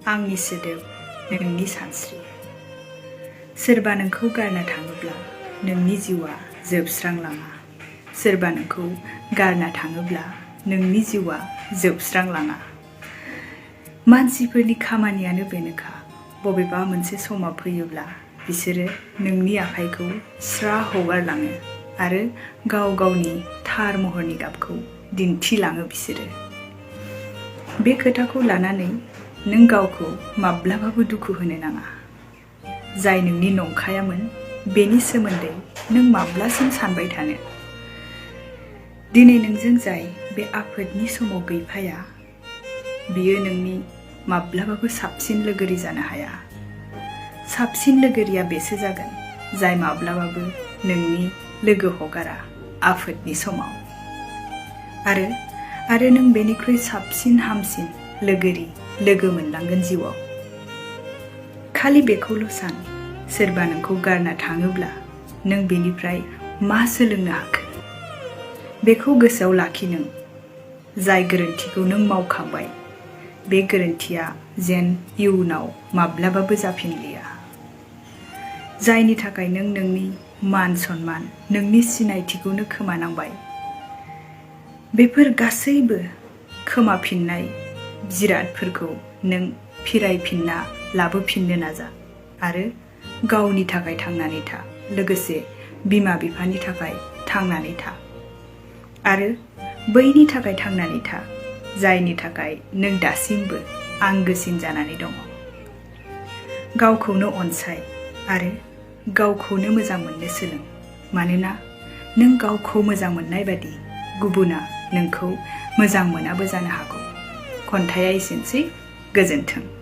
आंनि सोदोब नोंनि सानस्रि। सोरबा नोंखौ गारना थाङोब्ला नोंनि जिउआ जोबस्रांलाङा। सोरबा नोंखौ गारना थाङोब्ला नोंनि जिउआ जोबस्रांलाङा। मानसिफोरनि खामानियानो बेनोखा, बबेबा मोनसे समा फैयोब्ला बिसोरो नोंनि आखाइखौ स्रा हगारलाङो आरो गाव गावनि थार महरनि गाबखौ दिन्थिलाङो बिसोरो। बे खोथाखौ लानानै नों गावखौ माब्लाबाबो दुखु होनो नाङा। जाय नोंनि नंखायामोन बेनि सोमोन्दै नों माब्लासिम सानबाय थानो। दिनै नोंजों जाय बे आफोदनि समाव गैफाया, बियो नोंनि माब्लाबाबो साबसिन लोगोरि जानो हाया। साबसिन लोगोरिया बेसो जागोन जाय माब्लाबाबो नोंनि लोगो हगारा आफोदनि समाव। आरो नों बेनिख्रुइ साबसिन हामसिन लोगोरि लोगो मोनलांगोन जिउआव। खालि बेखौल' सान, सोरबा नोंखौ गारना थाङोब्ला नों बेनिफ्राय मा सोलोंनो हाखो? बेखौ गोसोआव लाखि नों। जाय गोरोन्थिखौ नों मावखांबाय, बे गोरोन्थिया जेन इयुनाव माब्लाबाबो जाफिनलिया। जायनि थाखाय नों नोंनि मान सन्मान, नोंनि सिनायथिखौनो खोमानांबाय, बेफोर गासैबो खोमाफिननाय जिरादफोरखौ नों फिरायफिनना लाबोफिननो नाजा आरो गावनि थाखाय थांनानै था, लोगोसे बिमा बिफानि थाखाय थांनानै था आरो बैनि थाखाय थांनानै था जायनि थाखाय नों दासिमबो आंगोसिन जानानै दङ। गावखौनो अनसाय आरो गावखौनो मोजां मोननो सोलों, मानोना नों गावखौ मोजां मोननाय बादि गुबुना नोंखौ मोजां मोनाबो जानो हागौ। खन्थाइया एसेनोसै। गोजोन्थों।